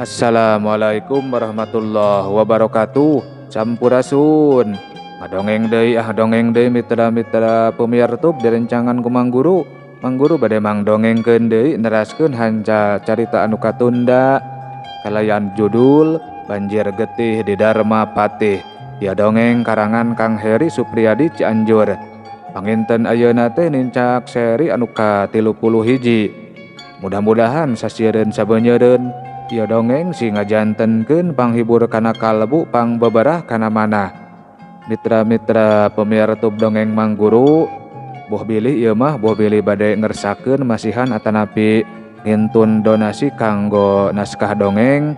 Assalamualaikum warahmatullahi wabarakatuh. Sampurasun. Ngadongeng deui ah dongeng deui mitra-mitra pemiar tub direncangan ku Mang Guru. Mang Guru bade mangdongengkeun deui neraskeun hanca carita anu katunda kalayan judul Banjir Getih di Dharma Patih. Ieu dongeng karangan Kang Heri Supriyadi Cianjur. Panginten ayeuna teh nincak seri anu ka-31. Mudah-mudahan sasiereun sabeunyereun ieu dongeng sing ngajantenkeun panghibur kana kalbu pangbeberah kana manah. Mitra-mitra pemiar tub dongeng Mang Guru, boh bilih ieu mah boh bilih bade ngersakeun masihan atanapi ngintun donasi kanggo naskah dongeng,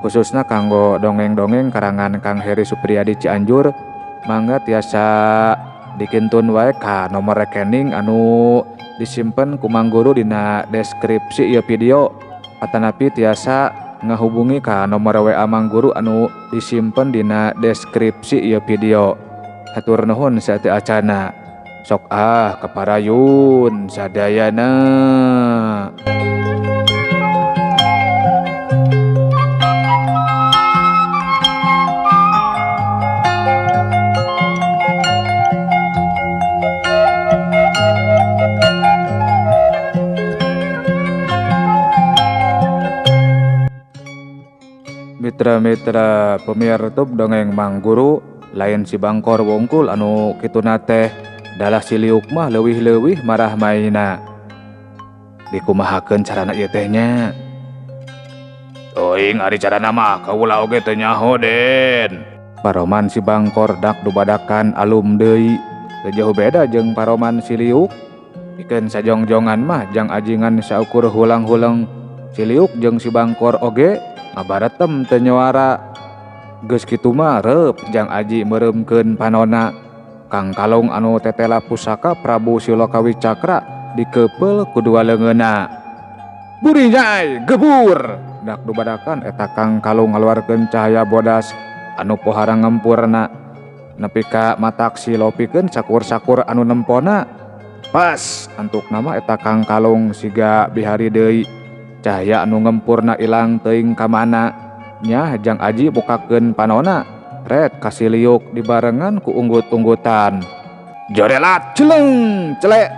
khususna kanggo dongeng-dongeng karangan Kang Heri Supriyadi Cianjur, mangga tiasa dikintun wae ka nomor rekening anu disimpen ku Mang Guru dina deskripsi ieu video, atanapi tiasa ngahubungi ka nomor WA Mang Guru anu disimpen dina deskripsi ieu video. Hatur nuhun saeutik acana. Sok ah kaparayun sadayana. Mitra-mitra pemiar tub dongeng Mang Guru, lain si Bangkor wongkul anu kituna teh dalah si Liuk mah leuwih-leuwih marah maina. Dikumahakeun carana ieu teh nya? Teuing ari carana mah kaula oge teu nyaho, Den. Paroman si Bangkor dak dubadakan alum deui. Teu jauh beda jeung paroman si Liuk. Pikeun sajongjongan mah jang ajingan saukur hulang-huleng. Si Liuk jeung si Bangkor oge ngabaretem teu nyuara. Geus kitu mah reup jang aji meureumkeun panona. Kang Kalung anu tetela pusaka Prabu Silokawi Cakra dikeupel ku dua leungeunna. Burinyai gebur! Dak dubadakan eta Kang Kalung ngaluarkeun cahaya bodas anu pohara ngempurna. Nepi ka matak silopikeun sakur-sakur anu nempona. Pas antukna mah eta Kang Kalung siga bihari deui. Cahaya anu ngempurna ilang teuing ka mana. Nyah jang aji bukakeun panona. Ret kasih liuk dibarengan ku unggut-unggutan. Jorelat jeleng celek.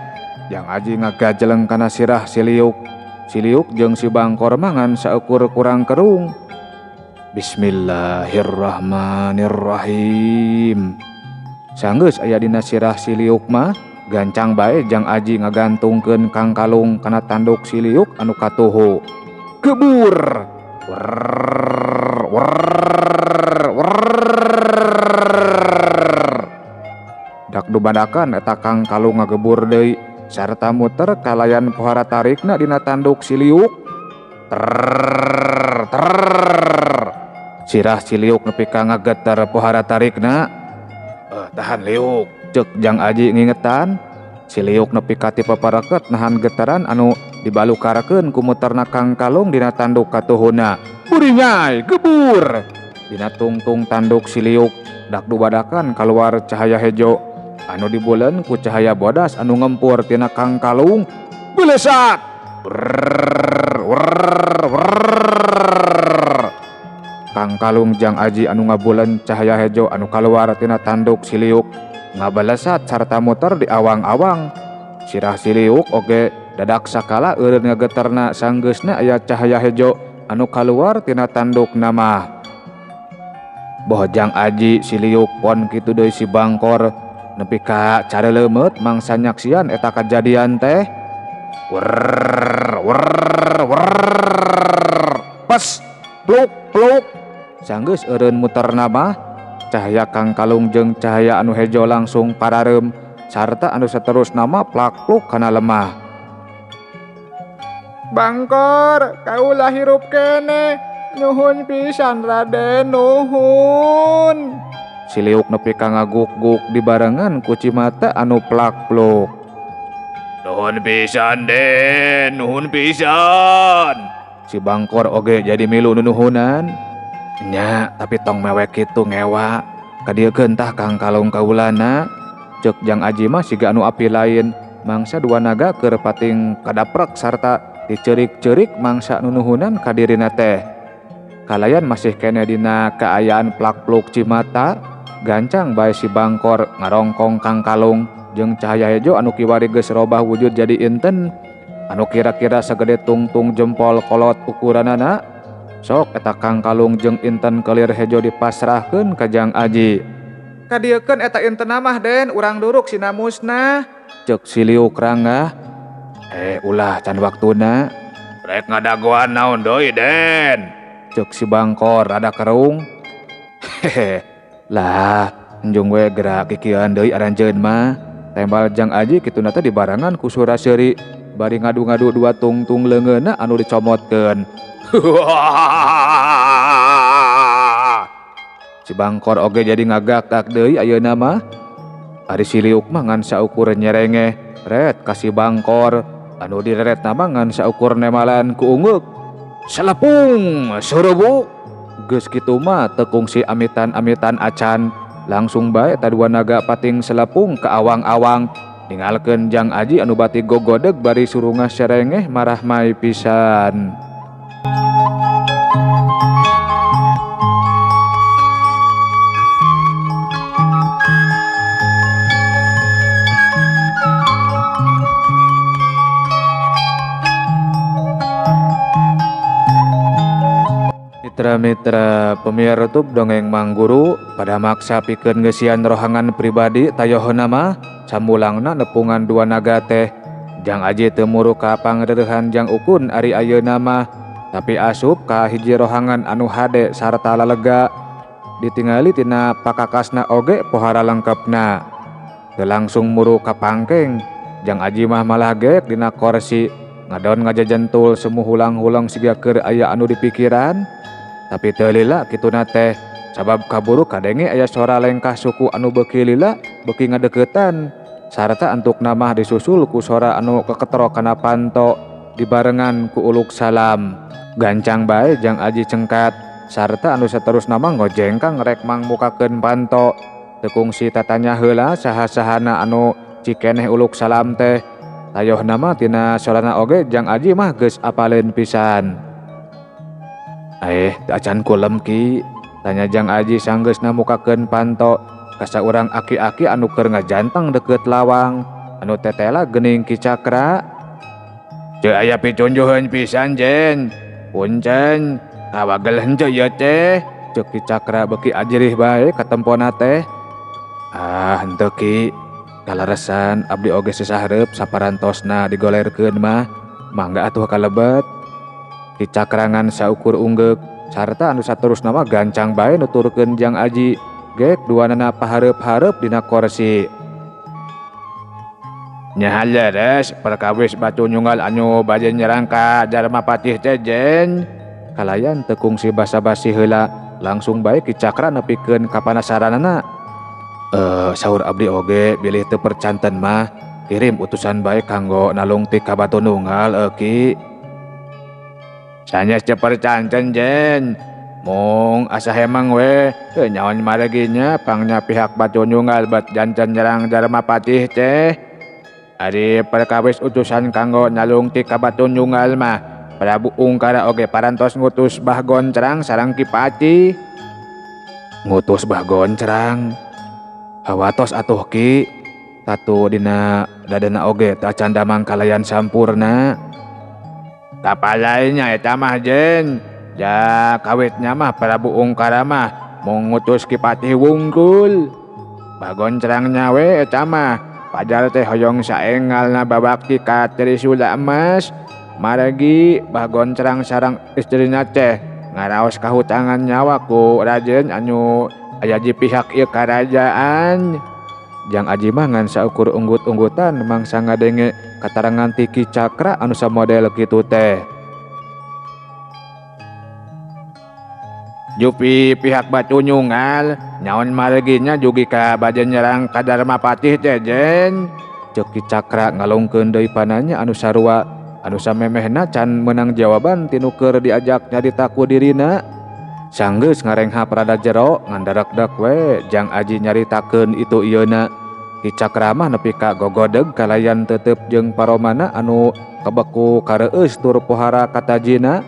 Jang aji ngagajeleng kana sirah si liuk. Si liuk jeung si Bangkor mangan saukur kurang kerung. Bismillahirrahmanirrahim. Sanggeus aya dina sirah si liuk mah, gancang bae jang aji ngagantungkeun Kang Kalung kana tanduk si liuk anu katuhu. Gebur. Werr, werr, werr. Dak dubadakan eta Kang Kalung ngagebur deui sarta muter kalayan pohara tarikna dina tanduk si liuk. Ter, ter. Sirah si liuk nepi ka ngageter pohara tarikna. Tahan liuk, ceuk jang aji ngingetan. Si liuk nepi ka ti papareket nahan getaran anu dibalukarakeun ku muterna Kang Kalung dina tanduk katuhuna. Burinyai gebur. Dina tungtung tanduk si liuk dak dubadakan kaluar cahaya hejo anu dibulen ku cahaya bodas anu ngempur tina Kang Kalung. Belesat. Werr, werr, werr. Kang Kalung jang aji anu ngabulen cahaya hejo anu kaluar tina tanduk si liuk ngabalesat sarta muter di awang-awang. Sirah si liuk oge dadak sakala eureun ngageterna sanggeusna aya cahaya hejo anu kaluar tina tandukna mah. Boh jang aji si liuk pon kitu deui si Bangkor nepi ka careleumeut mangsa nyaksian eta kajadian teh. Werr, werr, werr. Pas pluk pluk. Sanggeus eureun muterna mah cahaya Kang Kalung jeung cahaya anu hejo langsung parareum sarta anu saterusna mah plak-pluk kana lemah. Bangkor, kaula hirup keneh. Nuhun pisan Raden, nuhun. Si liuk nepi ka ngaguk-guk dibarengan ku cimata anu plak-pluk. Nuhun pisan Den, nuhun pisan. Si Bangkor oge jadi milu nunuhunan. Nya, tapi tong mewek kitu ngewa. Kadieukeun tah Kang Kalung kaulana. Ceuk jang aji mah siga anu api lain. Mangsa dua naga keur pating kadaprek sarta dicerik-cerik mangsa nunuhunan ka dirina teh. Kalayan masih keneh dina kaayaan plak-pluk cimata. Gancang bae si Bangkor ngarongkong kangkalung jeung cahaya hejo anu kiwari geus robah wujud jadi inten anu kira-kira sagede tungtung jempol kolot ukuranana. Sok eta kangkalung jeung inten kelir hejo dipasrahkeun ka Jang Aji. Kadieukeun eta inten mah Den, urang duruk sina musnah. Ceuk si Liuk ranggah. Ulah can waktuna. Rek ngadagoan naon deui Den? Ceuk si Bangkor rada kerung. Hehe. Lah, enjung we gerak kikieuan deui aranjeun mah. Tembal Jang Aji kituna teh dibarengan ku sura seuri bari ngadu-ngadu dua tungtung leungeunna anu dicomotkeun. Si Bangkor oge jadi ngagakak deui ayeuna mah. Ari si Liuk mah ngan saukur nyerengeh ret ka si Bangkor anu direretna mah ngan saukur nemalan ku ungeuk. Salepung surubuk. Geus kitu mah teu kungsi amitan-amitan acan, langsung bae eta dua naga pating selepung ka awang-awang ninggalkeun Jang Aji anu bati gogodeg bari surungah serengeh marahmai pisan. Mitra-mitra pemiar YouTube dongeng Mangguru pada maksa pikeun ngeusian rohangan pribadi tayohna mah samulangna nepungan dua naga teh. Jang Aji teu muru ka pangreurehan Jang Ukun ari ayeuna mah, tapi asup ka hiji rohangan anu hade sarta lalega. Ditingali tina pakakasna oge pohara lengkepna. Teu langsung muru ka pangkeng, Jang Aji mah malah geek dina korsi ngadon ngajajentul semu hulang-hulang siga keur aya anu dipikiran. Tapi teu lila kituna teh, sabab kaburu kadenge aya sora lengkah suku anu beuki lila beuki ngadeukeutan sarta antukna mah disusul ku sora anu keketro kana panto dibarengan ku uluk salam. Gancang bae Jang Aji cengkat sarta anu saterusna mah ngojengkang rek mangmukakeun panto. Teu kungsi tatanya heula saha-sahana anu cikeneh uluk salam teh. Tayohna mah tina sorana oge Jang Aji mah geus apaleun pisan. Teu acan kulem ki, tanya Jang Aji sanggeusna mukakeun panto ka saurang aki-aki anu keur ngajanteng deukeut lawang anu tetela geuning Ki Cakra. Teu aya picunjuheun pisan Jen, punten kawagel henteu ieu teh, ceuk Ki Cakra beuki ajrih bae katempona teh. Ah henteu Ki, kaleresan abdi oge sesah hareup saparantosna digolerkeun mah, mangga atuh kalebet. Ki Cakra ngan saukur unggeuk sarta anu saterusna mah gancang bae nuturkeun Jang Aji geek duanana pahareup-hareup dina korsi. Nya leres perkawis batu nyunggal anu bade nyerang ka Darma Patih teh Jen. Kalayan teu kungsi basa-basi heula langsung bae Ki Cakra nepikeun ka panasaranana. Saur abdi oge bilih teu percanten mah kirim utusan bae kanggo nalungtik ka Batu Nunggal Ki. Sanes teu percanten Jen, mung asa hemang we teu nyaon mareginya pangnya pihak Batu Nunggal bet janten nyerang Darma Patih teh. Ari perkawis utusan kanggo nalungtik ka Batu Nunggal mah Prabu Ungkara oge parantos ngutus Bah Goncrang sareng Ki Pati. Ngutus Bah Goncrang hawatos atuh Ki, tatu dina dadana oge teu acan damang kalayan sampurna. Kapalainya eta mah Jen, ja kawitnya mah Prabu Ungkara mah mung ngutus Ki Patih wungkul. Bah Goncrang nyawe eta mah pajar teh hoyong saengalna babakti ka Trisula Emas. Maregi Bah Goncrang sareng istrina teh ngaraos kahutangan nyawa ku rajen anu aya di pihak ieu karajaan. Jang Aji mah ngan saukur unggut-unggutan mangsa ngadenge katarangan ti Ki Cakra anu samodel kitu teh. Jupi pihak Batu Nunggal nyaon mareginya jugi ka bade nyerang ka Darma Patih teh Jen. Ceuk Ki Cakra ngalungkeun deui pananya anu sarua anu samemehna can meunang jawaban ti nu keur diajak nyarita ku dirina. Sanggeus ngarenghap rada jero ngandarekdek we Jang Aji nyaritakeun itu ieuna. Ki Cakra mah nepi ka gogodeg kalayan tetep jeung paromana anu kebeku kareueus tur pohara katajina.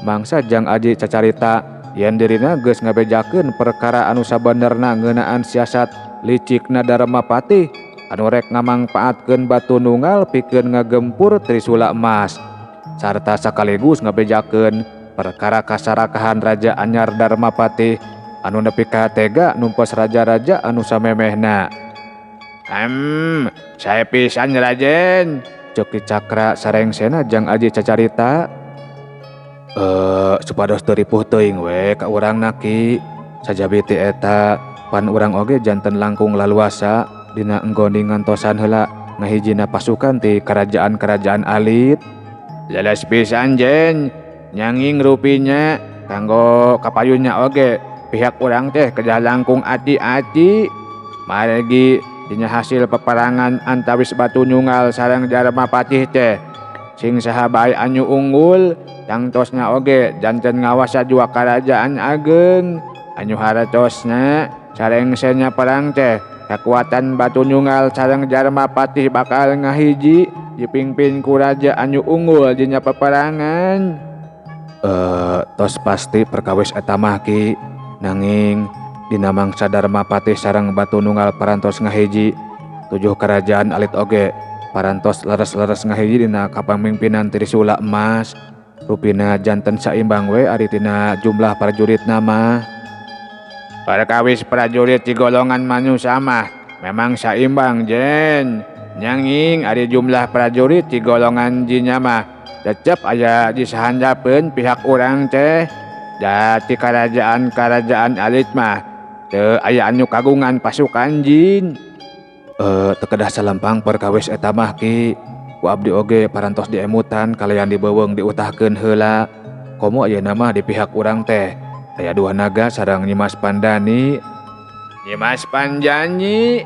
Mangsa Jang Aji cacarita Yen dirina geus ngabejakeun perkara anu sabenerna ngeunaan siasat licikna Darmapatih anu rek ngamangpaatkeun Batu Nunggal pikeun ngagempur Trisula Emas sarta sakaligus ngabejakeun perkara kasarakahan Raja Anyar Darmapatih anu nepi ka tega numpes raja-raja anu samemehna. Sae pisan Rajen, ceuk Ki Cakra sarengsena Jang Aji cacarita. Supados teu ripuh teuing we ka urangna Ki. Sajabi ti eta pan urang oge janten langkung laluasa dina enggoning ngantosan heula ngahijina pasukan ti kerajaan-kerajaan alit. Leles pisan Jen, nyanging rupinya kanggo kapayunnya oge pihak urang teh kedah langkung ati-ati. Margi dina hasil peperangan antawis Batu Nunggal sareng Darmapatih teh sing saha bae anu unggul tangtosna oge janten ngawasa dua karajaan ageng anu haratosna sarengsena perang teh kakuatan Batu Nunggal sareng Darmapatih bakal ngahiji dipingpin ku raja anu unggul dina peperangan. Tos pasti perkawis eta mah Ki, nanging dina mangsa Darmapatih sareng Batu Nunggal parantos ngahiji 7 kerajaan alit oge parantos leres-leres ngahiji dina kapamimpinan Trisula Emas. Rupina janten saimbang we ari tina jumlah prajuritna mah. Perkawis prajurit di golongan manusia mah memang saimbang Jen, nyanging ari jumlah prajurit di golongan jinnya mah tetep aya di sahandapeun pihak urang teh. Dati kerajaan-kerajaan alit mah teu aya anu kagungan pasukan jin. Teu kedah salempang perkawis eta mah Ki. Ku abdi oge parantos diemutan kalayan dibeuweung diutahkeun heula. Komo ayeuna mah di pihak urang teh aya dua naga sareng Nyimas Pandani. Nyimas Panjani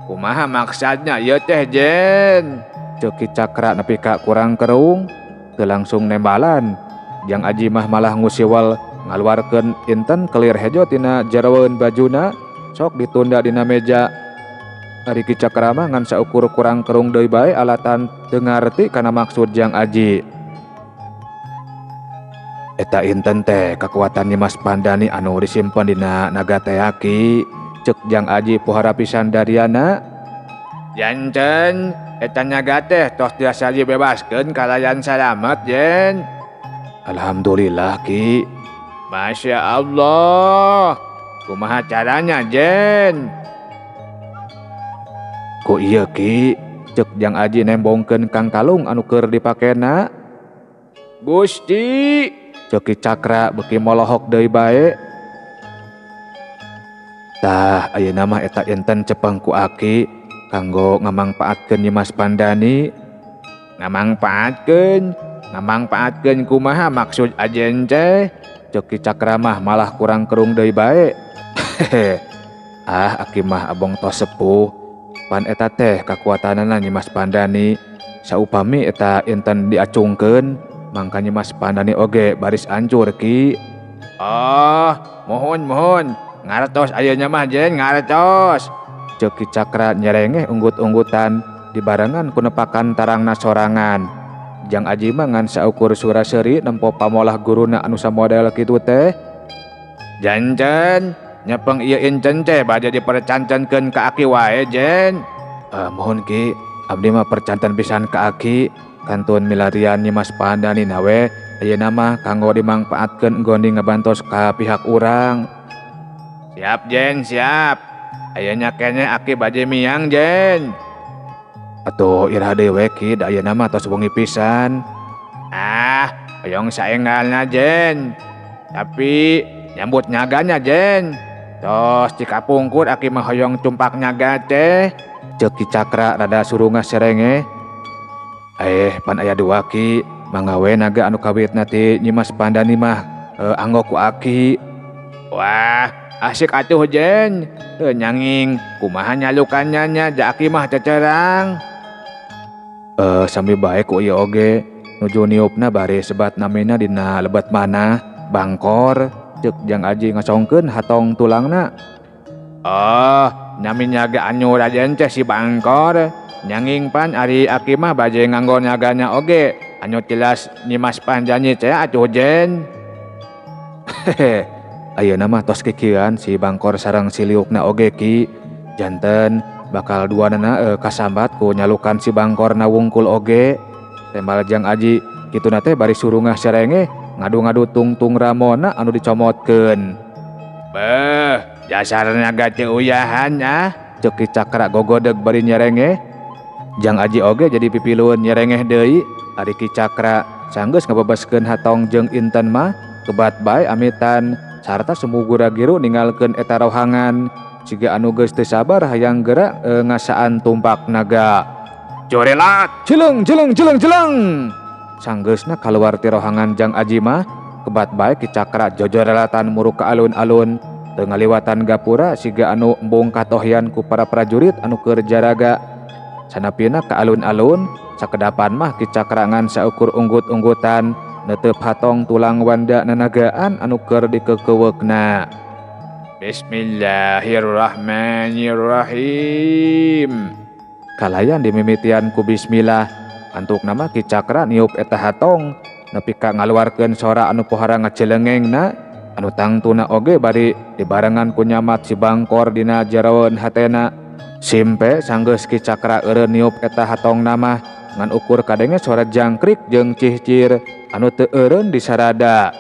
kumaha maksudna ieu teh Jen? Ceuk Ki Cakra nepi ka kurang kerung teu langsung nembalan. Jang Aji mah malah ngusiwal ngaluarkeun inten kelir hejo tina jeroeun bajuna sok ditunda dina meja. Ari Ki Cakra mah ngan saukur kurang kerung deui bae alatan teu ngarti kana maksud Jang Aji. Eta inten teh kakuatan Nyimas Pandani anu disimpen dina naga teh Ki. Ceuk Jang Aji pohara pisan dariana. Janten eta naga teh tos tiasa dibebaskeun kalayan salamet Jen. Alhamdulillah Ki. Masya Allah. Kumaha caranya Jen? Ku ieu Ki, ceuk Jang Aji nembongkeun kang kalung anu keur dipakena. Gusti, ceuk Ki Cakra beuki molohok deui bae. Tah ayeuna mah eta inten cepeng ku Aki kanggo ngamangpaatkeun Nyimas Pandani. Ngamangpaatkeun? Ngamangpaatkeun kumaha maksud ajen teh? Ceuk Ki Cakra mah malah kurang kerung deui bae. Ah Aki mah abong tos sepuh. Pan eta teh kakuatanana Nyimas Pandani. Saupami eta inten diacungkeun, mangka Nyimas Pandani oge baris ancur Ki. Oh, mohon mohon. Ngartos ayeuna mah Jen, ngartos. Ceuk Ki Cakra nyerengeh unggut-unggutan dibarengan ku nepakan tarangna sorangan. Jang Aji mah ngan saukur sura seuri nempo pamolah guruna anu samodel kitu teh. Janten nyepeng ieu inten teh bade dipercantenkeun ka Aki wae Jen. Mohon Ki, abdi mah percanten pisan ka Aki kantun milarian Nyimas Pandani nawe ayeuna mah kanggo dimangpaatkeun enggoning ngabantos ka pihak urang. Siap Jen, siap. Ayeuna keneh Aki bade miang Jen. Atuh iraha deui we Ki, da ayeuna mah tos wengi pisan. Ah, hoyong saenggalna Jen. Tapi nyambut nyaganya Jen. Tos cikapungkur Aki mah hoyong tumpak nyaga teh. Ceuk Ki Cakra rada surungah serenge. Pan aya dua Ki, mangga we naga anu kawitna ti Nyimas Pandani mah anggo ku Aki. Wah, asik atuh Jen. Teu nyanging kumaha nyalukannya nya ja Aki mah teu terang. Sami bae ku ieu oge nuju niupna bari sebat namina dina lebet manah bangkor. Ceuk Jang Aji ngasongkeun hatong tulangna. Oh, nami nyaga anu rajen teh si bangkor. Nyanging pan ari Aki mah baje nganggo nyaganya oge anu tilas Nyimas Panjani teh atuh Jen. Hehe. Ayeuna mah tos kikieuan si Bangkor sareng si Liukna oge Ki. Janten bakal duanana kasambat ku nyalukan si Bangkorna wungkul oge. Tembal Jang Aji kituna teh bari surungah serenge ngadu-ngadu tungtung ramona anu dicomotkeun. Beuh, jasarna naga teu uyahan ah, ceuk Ki Cakra gogodeg bari nyerengeh. Jang Aji oge jadi pipilueun nyerengeh deui. Ari Ki Cakra sanggeus ngabebaskeun hatong jeung inten mah kebat bae amitan sarta semu gura-giru ninggalkeun eta rohangan siga anu geus teu sabar hayang geura ngasaan tumpak naga. Jorelat, jeleng jeleng jeleng jeleng. Sanggeusna kaluar ti rohangan Jang Aji mah kebat bae Ki Cakra jojorelatan muruk ka alun-alun teu ngaliwatan gapura siga anu embung katohyan ku para prajurit anu keur jaraga. Sanapina ka alun-alun sakedapan mah Ki Cakra ngan saukur unggut-unggutan netep hatong tulang wanda nanagaan anu keur dikekeuweukna. Bismillahirrahmanirrahim. Kalayan dimimitian ku bismillah antukna mah Ki Cakra niup eta hatong nepi ka ngaluarkeun sora anu pohara ngacelengengna anu tangtuna oge bari dibarengan ku nyamat si Bangkor dina jaraweun hatena. Simpe sanggeus Ki Cakra eureun niup eta hatongna mah ngan ukur kadenge sora jangkrik jeung cihcir anu teu eureun disarada.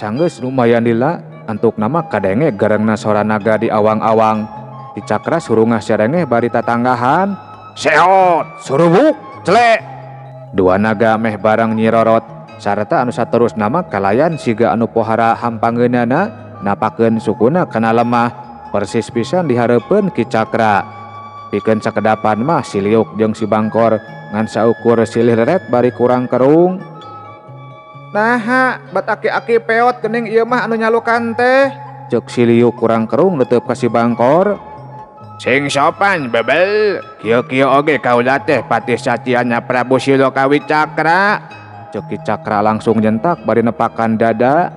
Sanggeus lumayan lila antuk nama kadenge garengna sora naga di awang-awang. Ki Cakra surungah serengeh bari tatanggahan. Seot, surubuk, celek. Dua naga meh barang nyirorot sarta anu saterus nama kalayan siga anu pohara hampangeunana napakeun sukuna kana lemah persis pisan dihareupeun Ki Cakra. Pikeun sakedapan mah si Liuk jeung si Bangkor ngan saukur silih leret bari kurang kerung. Naha, bat aki-aki peot geuning ieu mah anu nyalukan teh. Ceuk si Liuk kurang kerung netep ka si Bangkor. Sing sopan bebel, kieu-kieu oge kaula teh patih satiana Prabu Siloka Wicakra. Ceuk Ki Cakra langsung nyentak bari nepakan dada.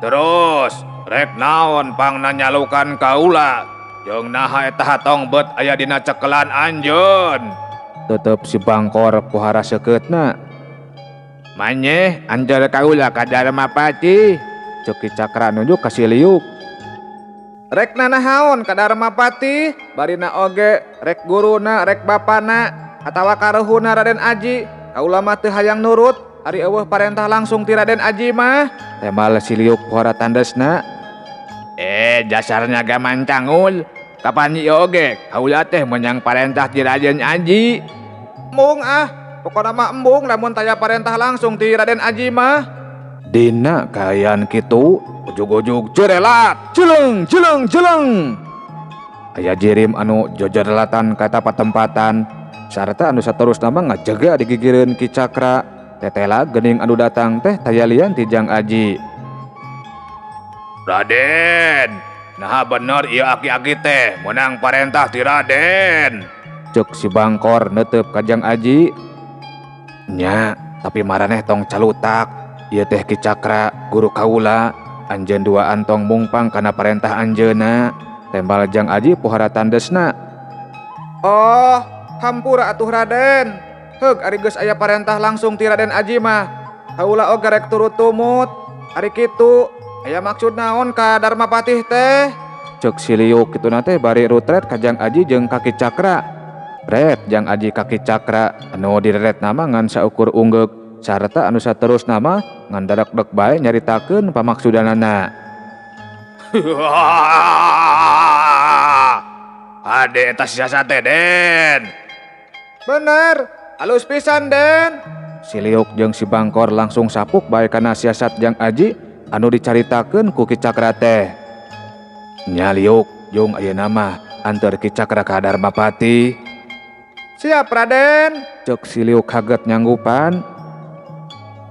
Terus rek naon pangna nyalukan kaula? Jeung naha eta hatong beut aya dina cekelan anjeun. Tetep si Bangkor pohara seukeutna. Manyeh anjel kaula ka Darmapati. Ceuk Ki Cakra nunjuk ka si Liuk. Rek nanahaon ka Darmapati, barina oge rek guruna, rek bapana atawa karuhuna Raden Aji. Kaula mah teu hayang nurut, ari eueuh parentah langsung ti Raden Aji mah. Tembal si Liuk pohara tandesna. Dasarnya ga mancangul. Kapan ieu oge kaula teh meunang parentah ti Raden Aji. Embung ah, pokona mah embung lamun taya parentah langsung ti Raden Aji mah. Dina kaayaan kitu ujug-ujug jerelat, jeleng jeleng jeleng. Aya jirim anu jojerelatan ka patempatan sarta anu saterusna mah ngajaga digigireun Ki Cakra. Tetela geuning anu datang teh taya lian ti Jang Aji. Raden, naha bener ieu aki-aki teh meunang parentah ti Raden. Ceuk si Bangkor netep ka Jang Aji. Nya, tapi maraneh tong calutak. Ieu teh Ki Cakra, guru kaula. Anjeun duaan tong mungpang kana parentah anjeunna. Tembal Jang Aji pohara tandesna. Oh, hampura atuh Raden. Heug ari geus aya parentah langsung ti Raden Aji mah. Kaula oge rek turut tumut. Ari kitu, aya maksud naon ka Darmapatih teh? Ceuk si Liuk kituna teh bari rutret ka Jang Aji jeung ka Ki Cakra. Ret Jang Aji ka Ki Cakra anu direretna mah ngan saukur unggeuk sarta anu saterusna mah ngan darekdek bae nyaritakeun pamaksudanana. Hade eta siasat teh, Den. Bener, alus pisan, Den. Si Liuk jeung si Bangkor langsung sapuk bae kana siasat Jang Aji anu dicaritakeun ku Ki Cakra teh. Nya Liuk, jung ayeuna mah anteur Ki Cakra ka Darmapati. Siap, Raden. Ceuk si Liuk kaget nyanggupan.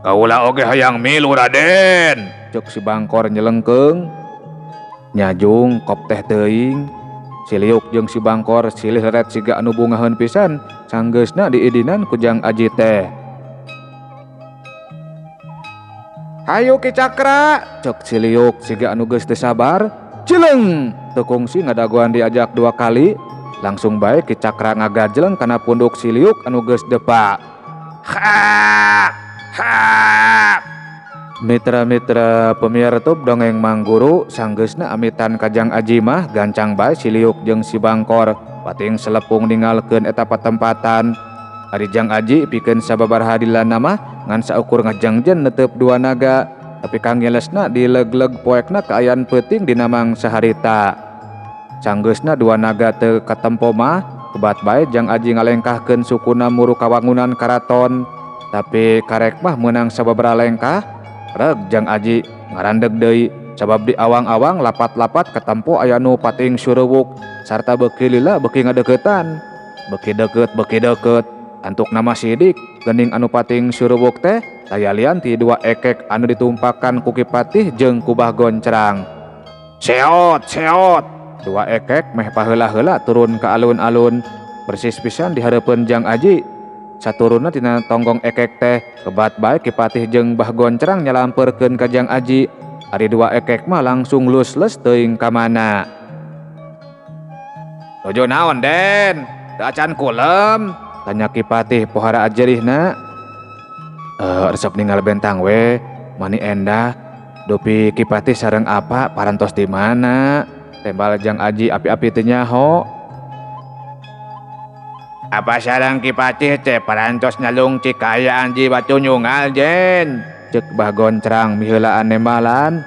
Kaula oge hayang milu, Raden. Ceuk si Bangkor nyelengkeung. Nya jung kop teh teuing. Si Liuk jeung si Bangkor silih leret siga anu bungaheun pisan sanggeusna diidinan ku Jang Aji teh. Hayu Ki Cakra, ceuk si Liuk siga anu geus teu sabar. Cileng, teu kungsi ngadagoan diajak dua kali. Langsung bae Ki Cakra ngagajleng kana punduk si Liuk anu geus depa. Ha! Ha! Mitra-mitra pemiar tub dongeng Mangguru sanggeusna amitan ka Jang Aji mah gancang bae si Liuk jeung si Bangkor pating selepung ninggalkeun eta patempatan. Ari Jang Aji pikeun sababaraha dilana mah ngan saukur ngajengjen neteup dua naga tapi kangelesna dileg-leg poekna kaayaan peuting dina mangsa harita. Sanggeusna dua naga teu katempo mah kebat bae Jang Aji ngalengkahkeun sukuna muru kawangunan karaton. Tapi karek mah meunang sababaraha lengkah reg Jang Aji ngarandeg deui sabab di awang-awang lapat-lapat katempo aya nu pating surewuk sarta beuki lila beuki ngadeuketan. Beuki deukeut beuki deukeut antukna mah sidik geuning anu pating surewuk teh taya lian ti dua ekek anu ditumpakan ku Ki Patih jeung ku Bah Goncrang. Seot seot dua ekek meh paheula-heula turun ka alun-alun persis pisan di hareupeun Jang Aji. Saturunna tina tonggong ekek teh kebat bae Ki Patih jeung Bah Goncrang nyalampeurkeun ka Jang Aji. Ari dua ekek mah langsung lusles teuing ka mana. Nuju naon, Den? Teu acan kulem? Tanya Ki Patih pohara ajerihna. Resep ninggal bentang we, mani endah. Dupi Ki Patih sareng apa parantos di mana? Tembal Jang Aji api-api teu nyaho. Apa sareng Ki Patih teh parantos nyalung cikayaan ji batu nyungal, Jen? Ceuk Bah Goncrang miheulaan nembalan.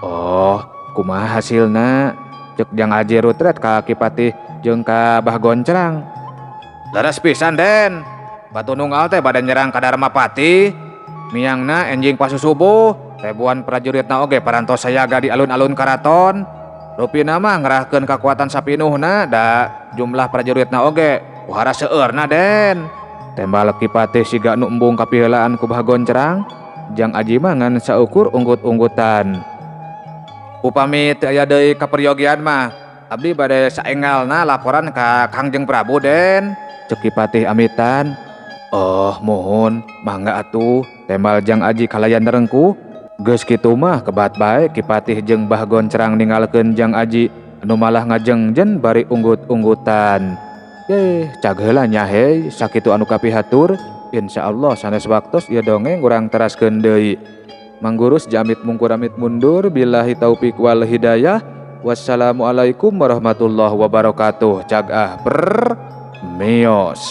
Oh, kumaha hasilna? Ceuk Jang Aji rutret ka Ki Patih jeung ka Bah Goncrang. Leres pisan, Den. Batu nunggal teh bade nyerang ka Darmapati. Miangna enjing pasusubuh, ribuan prajuritna oge parantos sayaga di alun-alun karaton. Rupina mah ngerahkeun kakuatan sapinuhna da jumlah prajuritna oge pohara seueurna, Den. Tembal Ki Patih siga nu embung kapiheulaan ku Bah Goncrang. Jang Aji mah ngan saukur unggut-unggutan. Upami teu aya deui kaperyogian mah, abdi bade saenggalna laporan ka Kangjeng Prabu, Den. Ceuk Ki Patih amitan. Oh, muhun, mangga atuh. Tembal Jang Aji kalayan nerengkuh. Geus kitu mah kebat bae Ki Patih jeung Bah Goncrang ninggalkeun Jang Aji anu malah ngajengjen bari unggut-unggutan. Yeh, cag heula nya hei, sakitu anu kapihatur. Insyaallah sanes waktos ieu dongeng urang teraskeun deui. Manggurus jamit mungkur amit mundur billahi taufik wal hidayah. Wassalamualaikum warahmatullahi wabarakatuh. Cag ah ber mios.